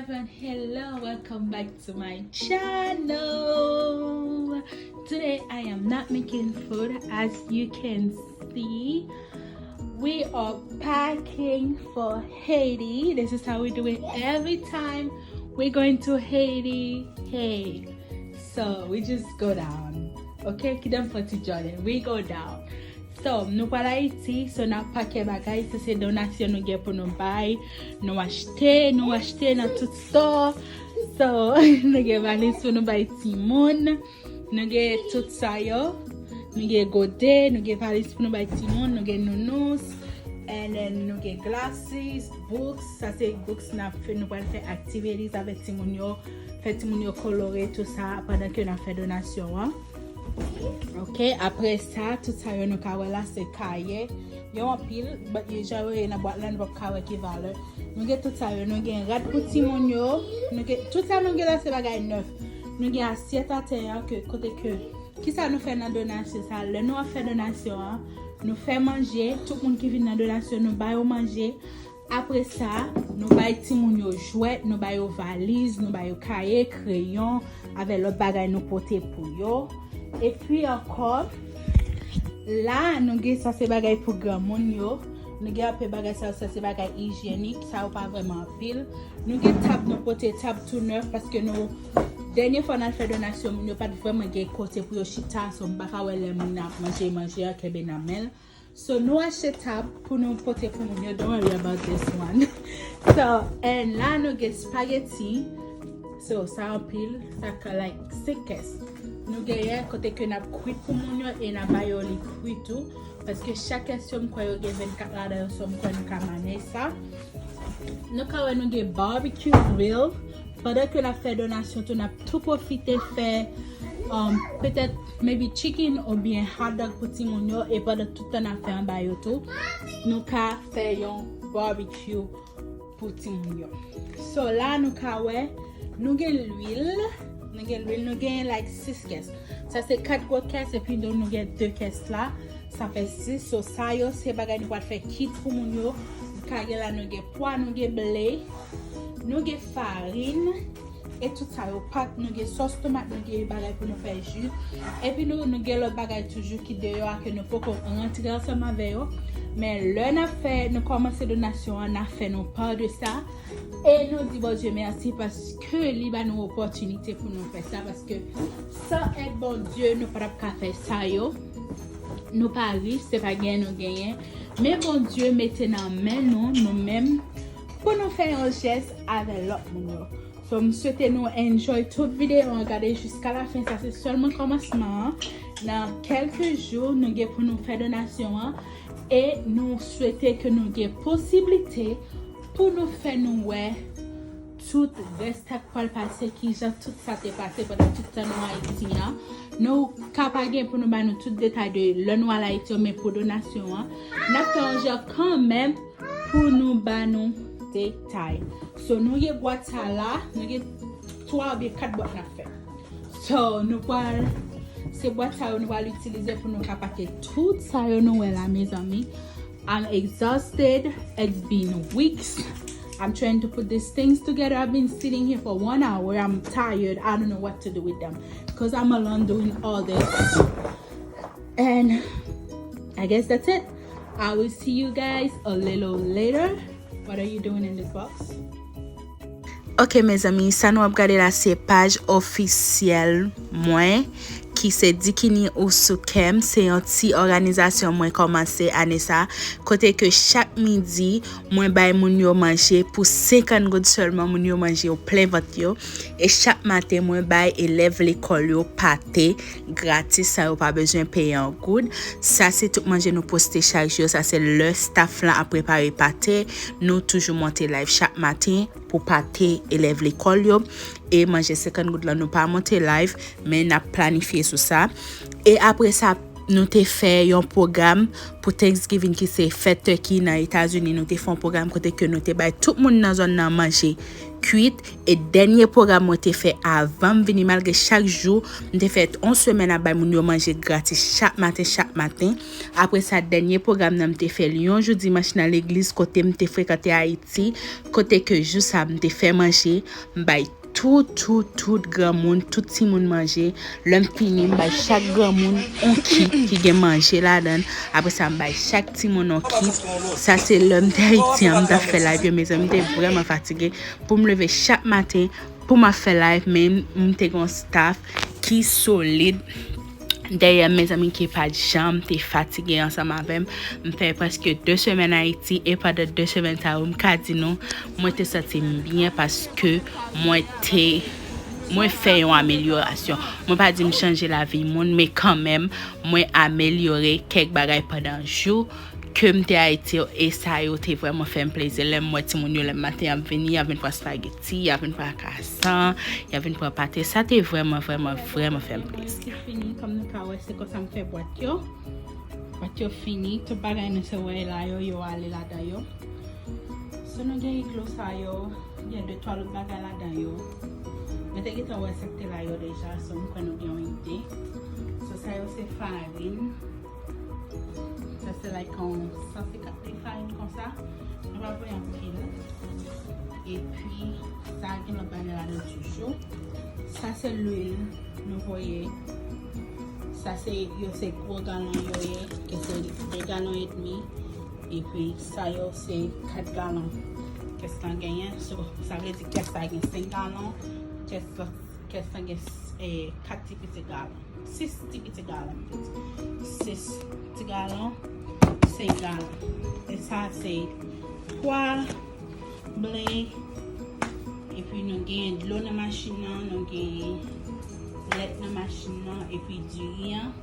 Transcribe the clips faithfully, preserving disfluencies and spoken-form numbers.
But hello, welcome back to my channel. Today I am not making food, as you can see. We are packing for Haiti. This is how we do it every time we're going to Haiti. Hey, so we just go down. Okay, kidam pati Jordan. We go down. So, nou pral Ayiti, so n ap pake bagay, sa se donasyon nou gen pou nou bay. Nou achte, nou achte nan tout store. So, nou gen valiz pou nou bay timoun. Nou gen tout sa yo. Nou gen gode, nou gen valiz pou nou bay timoun, nou gen nounous. And then nou gen glasses, books. Sa se books n ap fè, nou pral fè activities avèk timoun yo. Fè timoun yo kolore tout sa pandan ke n ap fè donasyon an. Ok, apre sa, tout sa yo nou ka wè la, se kaye. Yo anpil, but yo jan yo ye nan bwat la, nou p ap ka wè ki valè. Nou gen tout sa yo, nou gen rad pou timoun yo, nou gen, tout sa nou gen la, se bagay nèf. Nou gen asyèt atè an, ke, kote ke, kisa nou fè nan donasyon sa? Lè nou ap fè donasyon an, nou fè manje, tout moun ki vin nan donasyon, nou ba yo manje. Apre sa, nou bay timoun yo jwèt, nou ba yo valiz, nou ba yo kaye, kreyon, avè lòt bagay nou pote pou yo. Epi ankò, la, nou gen sa se bagay pou granmoun yo. Nou gen anpe bagay sa, sa se bagay ijyenik, sa yo pa vrèman anpil. Nou gen tab, nou pote tab tou nèf paske nou, dènye fwa n al fè donasyon, moun yo pa t vrèman gen kote pou yo chita, so m pa ka wè lè moun nan ap manje, manje an kenbe nan men l. So, nou achte tab pou nou pote pou moun yo. Don't worry about this one. So, and la nou gen spaghetti. So, sa anpil, sa ka like senk kès. Nou genyen kote ke n ap kwit pou moun yo e n ap ba yo li kwi tou. Paske chak kès yo, m kwè yo gen vennkat ladan yo, so m kwè nou ka manyen sa. Nou ka wè nou gen barbecue grill. Pandan ke n ap fè donasyon tou, n ap tou pwofite fè, um, petèt, maybe chicken oubyen hot dog pou timoun yo, e pandan tout tan n ap fè anba yo tou, nou ka fè yon barbecue pou timoun yo. So, la nou ka wè, nou gen lwil, nou gen lwil, nou gen, like, sis kès. Sa se kat gwo kès, epi nou, nou gen de kès la. Sa fè sis. So, sa yo, se bagay nou pral fè kit pou moun yo. Nou ka gen la, nou gen pwa, nou gen ble, nou gen farin, e tout sa yo, pat, nou gen sòs tomat, nou gen bagay pou nou fè ji. Epi nou, nou gen lòt bagay toujou ki deyò a ke nou poko rantre ansanm avè yo. Men lè n ap fè, nou kòmanse donasyon an, n ap fè nou pa de sa. E nou di Bondye mèsi paske li ba nou opòtinite pou nou fè sa, paske san èd Bondye, nou pa t ap ka fè sa yo. Nou pa rich, se pa gen nou genyen. Men Bondye mete nan men nou, nou menm, pou nou fè yon jès avè lòt moun yo. So, m swete nou enjoy tout videyo an, gade jiska la fen, sa se sèlman kòmansman an. Nan kèlke jou, nou gen pou nou fè donasyon an, e nou swete ke nou gen posiblite pou nou fè nou wè tout rès sa k pral pase, kijan tout sa te pase pandan tout tan nou Ayiti an. Nou ka pa gen pou nou ba nou tout detay de lè nou al Ayiti an, men pou donasyon an, n ap fè yon jan kanmenm pou nou ba nou detay. So, nou gen bwat sa la, nou gen twa oubyen kat bwat n ap fè. So, nou pral, se bwat sa yo nou pral itilize pou nou ka pake tout sa yo nou wè la, mezanmi. I'm exhausted. It's been weeks. I'm trying to put these things together. I've been sitting here for one hour. I'm tired. I don't know what to do with them because I'm alone doing all this. And I guess that's it. I will see you guys a little later. What are you doing in this box? Ok, mezanmi, sa nou ap gade la se paj ofisyèl mwen ki se Dikini ou sou kè m. Se yon ti òganizasyon mwen kòmanse ane sa, kote ke chak midi mwen bay moun yo manje pou senkant goud sèlman. Moun yo manje yo plen vant yo. E chak maten mwen bay elèv lekòl yo pate gratis san yo pa bezwen peye yon goud. Sa se tout manje nou poste chak jou. Sa se lè staff lan ap prepare pate. Nou toujou monte live chak maten pou pate elèv lekòl yo. E manje senkant goud lan nou pa monte live, men n ap planifye sou sa. E apre sa, nou te fè yon pwogram pou Thanksgiving ki se fèt turkey nan Etazini. Nou te fè yon pwogram kote ke nou te bay tout moun nan zòn nan manje kwit. E dènye pwogram mwen te fè avan m vini, malgre chak jou m te fè yon semèn ap bay moun yo manje gratis chak maten, chak maten. Apre sa, dènye pwogram nan m te fè l yon jou dimanch nan legliz kote m te frekante Ayiti, kote ke jou sa m te fè manje, m bay tout, tout, tout granmoun, tout timoun manje. Lè m fini, m bay chak granmoun yon kit ki gen manje ladan l. Apre sa, m bay chak timoun yon kit. Sa se lè m te Ayiti an, m t ap fè live yo, mezanmi, m te vrèman fatige. Pou m leve chak maten, pou m ap fè live, men m te gen yon staff ki solid dèyè m, mezanmi, ki pa t janm te fatige ansanm avè m. M fè prèske de semèn Ayiti, e pandan de semèn sa yo, m ka di nou, mwen te santi m byen paske mwen te, mwen fè yon amelyorasyon. Mwen pa di m chanje lavi moun, men kanmenm, mwen amelyore kèk bagay pandan jou ke m te Ayiti yo, e sa yo te vrèman fè m plezi. Lè m wè timoun yo, lè maten y ap vini, y ap vin pran spageti, y ap vin pran krasan, y ap vin pran pate. Sa te vrèman, vrèman, vrèman fè m plezi. Ki fini, kòm nou ka wè, se konsa m fè bwat yo. Bwat yo fini, tout bagay nou se wè la yo, yo ale ladan yo. So nou gen iglo sa yo, gen de twa lòt bagay ladan yo. Mwen te gentan wè sa k te la yo deja, so m kwè nou gen yon ide. So sa yo se farin. Sa se like yon san senkant de farin konsa. Nou pa voye anpil. Epi, sa gen lòt bagay ladan toujou. Sa se lwil nou voye. Sa se, yo se gwo galon yo ye, ke se de galon edmi. Epi, sa yo se kat galon. Kès lan genyen, so, sa vle di kès la gen senk galon. Kès la, kès la gen, eh, kat ti piti galon. Sis ti piti galon, m vle di. Sis ti galon, senk galon. E sa se pwa, ble, epi nou gen dlo nan machin nan, nou gen lèt nan machin nan, epi diri an.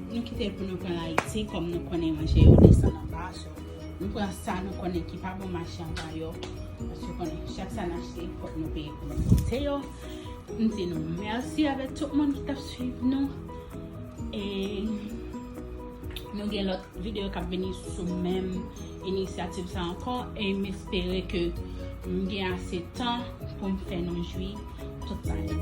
Nou kite l pou nou pran l Ayiti, kòm nou konnen manje yo desann anba, so, nou pran sa nou konnen ki pa bon mache anba yo, paske konnen chak sa n achte, fòk nou peye pou nou pote yo. M di nou mèsi avèk tout moun ki t ap swiv nou. E nou gen lòt videyo k ap vini sou menm inisyativ sa ankò. E m espere ke m gen ase tan pou m fè nou jwi tout sa yo.